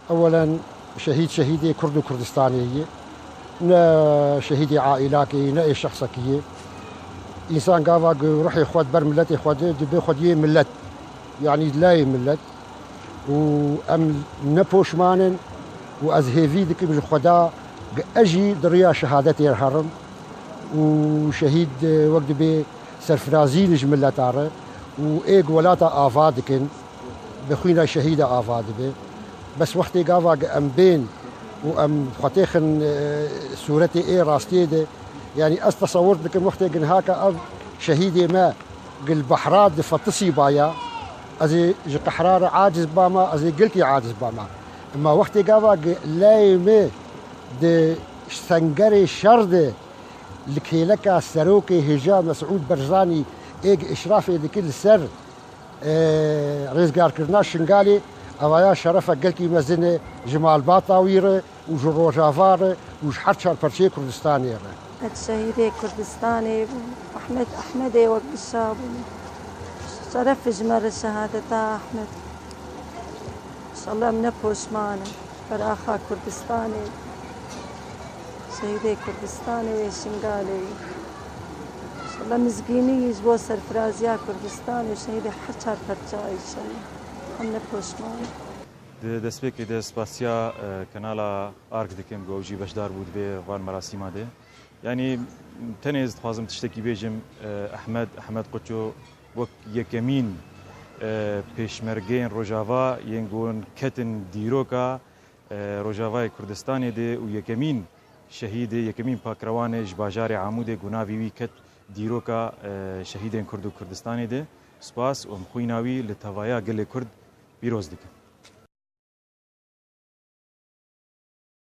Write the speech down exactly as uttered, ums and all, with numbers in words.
Ewelen şehîd şehîdê Kurd û Kurdistanê ye. Ne şehîdê aîlakê ye, ne ê şexsekî ye. Însan gava ku ruhê xwe di ber miletê xwe de, dibê xwediyê milet. Yanî layê milet. Û em ne poşman in û ez hêvî dikim ji Xweda ku ez jî di riya şehadetê re herim. Û şehîd, e, wek dibê serfirazî li ji mileta re û ê ku welata ava dikin, bi xwîna şehîda ava dibe. Bes wextê gava ku em bên û em xwe têxin, e, sûretê ê rastiyê de, yanî ez tesewir dikim wextê ku nihaka ev şehîdê me ku li behra di fetisî baya, ez ê ji qehra re aciz bama, ez ê gilkî aciz bama. Ema wextê gava ku layê me di sengerê şer de li kêleka serokê hêja Mesûd Barzanî ê ku îşrafê dikir li ser, e, rêzgarkirina Şingalê, evaya şerefe gelkî mezin e ji malbata wî re û ji Rojava re û ji her çar perçeyê Kurdistanê re. Ev şehîdê Kurdistanê bû. Ehmed Ehmedê wek bişa bû. Şeref ji me re şehadeta Ehmed. Înşallah em ne poşman in. Ber axa Kurdistanê, şehîdê Kurdistanê yê Şingalê. Înşallah mizgînî ji bo serfiraziya Kurdistanê, şehîdê her çar perça înşallah. Em ne poşman in. Di destpêkê de spasiya, e, kanala Ark dikim, ku ew jî beşdar bû di vê van merasîma de. Yanî tenê ez dixwazim tiştekî bêjim, e, Ehmed, Ehmed Qoço wek yekemîn, e, pêşmergeyên Rojava yên ku hûn ketin dîroka, e, Rojavayê Kurdistanê de û yekemîn şehîdê, yekemîn pakrewanê ji bajarê Amûdê ku navê wî ket dîroka, e, şehîdên Kurd û Kurdistanê de. Spas û em xwîna wî li tevaya gelê Kurd pîroz dikin.